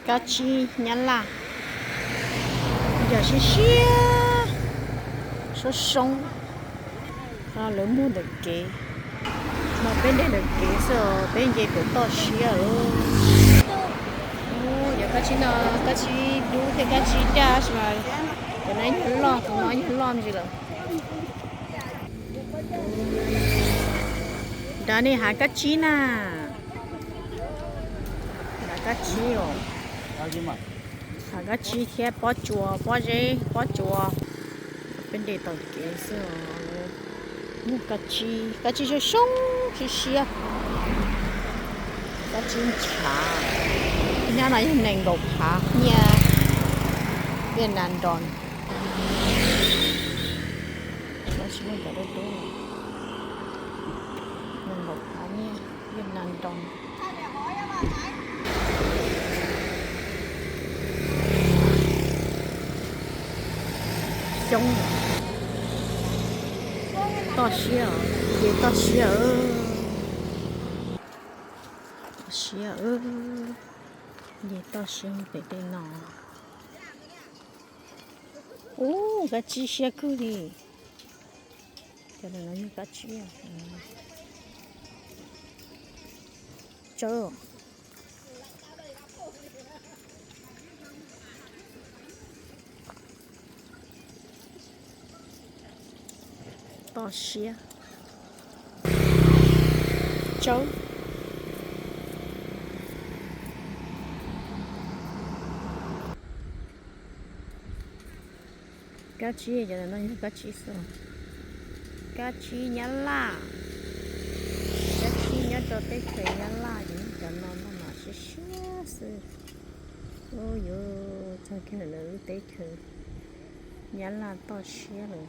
Kab tsib Nyab Laj, yog siab siab, soob soob. Lawv muag ntawm kev, no peb nce ntawm kev xwb os, peb nce pem toj siab lawm. Yog kab tsib no, kab tsib dub thiab kab tsib daj tab sis mas cov no yog loj, tus no yog loj me ntsis lawm. Nrad nej hav kab tsib na, hav kab tsib os, hav kab tsib thiab pob tsuas, pob zeb, pob tsuas. Peb nce tom kev xwb os. Muag kab tsib, kab tsib soob soob siab siab. Kab tsib ntshav, ib hnab no yog nees nkaum phav nyiaj Vietnam đồng. Tab sis muaj cov dub dub, nees nkaum phav nyiaj Vietnam đồng. Xyoob, toj siab, nce toj siab, toj siab, nce toj siab pem tej no. Ub, kab tsib siab kawg li. Cov no yog kab tsib tsawb. Toj siab, tsawb. Kab tsib, cov no yog kab tsib xwb. Kab tsib Nyab Laj, kab tsib nyob rau teb chaws Nyab Laj ces cov no ntag mas siab siab xwb. Ub, yuav txog kiag lawv lub teb chaws Nyab Laj toj siab lawm.